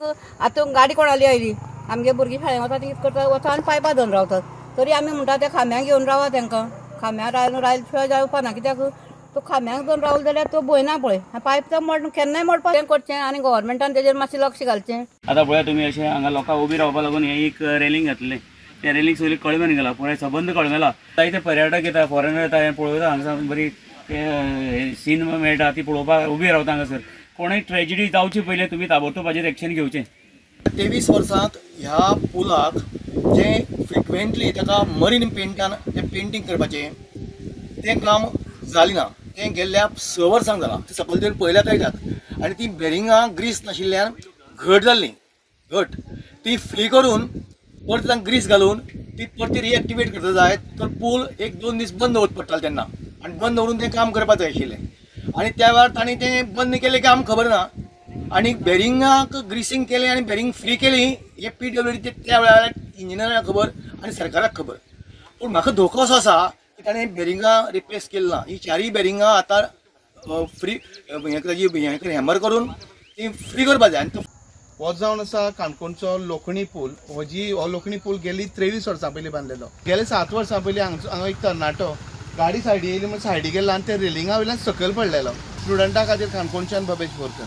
आतां गाडी कोणाली आयली, आमगे भुरगीं शाळेंत वता ती कितें करता, वता आनी पायपां धरून रावतात. तरी आमी म्हणटा त्या खांब्यांक घेवन रावा, तांकां खांब्यां रायलो रायले शिवाय जावपा ना, कित्याक तो खांब्यांक धरून रावलो जाल्यार तो भंय ना पळय, पायप तो मोड केन्नाय मोडपा तें करचें आनी गव्हर्मेंटान तेजेर मातशें लक्ष घालचें. आतां पळया तुमी अशें हांगा लोकांक उबी रावपा लागून हें एक रेलिंग घातलें, तें रेलिंग सगळें कळमेन गेलां, पुराय सबंद कळमेला. जायते पर्यटक येता, फॉरेनर येता, हें पळयता हांगा बरी सीन मेळटा ती पळोवपाक उबी रावता हांगासर. कोणूय ट्रेजिडी जावची पयलीं तुमी ताबडतोब हाजेर एक्शन घेवचें. 23 वर्सांत ह्या पुलाक जें फ्रिक्वेंटली ताका मरीन पेंटान जें पेंटींग करपाचें तें काम जालें ना, तें गेल्ल्या 6 वर्सांक जालां. तें सकयल देवन पळयल्यार कळटात आनी ती बेरिंगां ग्रीस नाशिल्ल्यान घट जाल्लीं, घट ती फ्री करून परत तांकां ग्रीस घालून ती परती रिएक्टिवेट करता जायत तर पूल 1-2 दीस बंद दवरचो पडटालो तेन्ना, आनी बंद दवरून तें काम करपाक जाय आशिल्लें. आनी त्या वेळार तांणी तें बंद केलें की आमकां खबर ना, आनी बेरिंगाक ग्रिसींग केलें आनी बेरींग फ्री केली हें PWD त्या वेळार इंजिनियराक खबर आनी सरकाराक खबर. पूण म्हाका धोको असो आसा की ताणें बेरिंगां रिप्लेस केली ना, ही 4 बेरिंगां आतां फ्री हें ताजी हेमर करून ती फ्री करपाक जाय. आनी हो जावन आसा काणकोणचो लोखणी पूल. हो लोखणी पूल गेली 23 वर्सां पयलीं बांदलेलो. गेले 7 वर्सां पयलीं हांगा एक तरणाटो गाडी सायडी येयली म्हूण सायडी गेला आनी ते रेलिंगा वयल्यान सकयल पडलेलो. स्टुडंटा खातीर काणकोणच्यान भवेश बोरकर.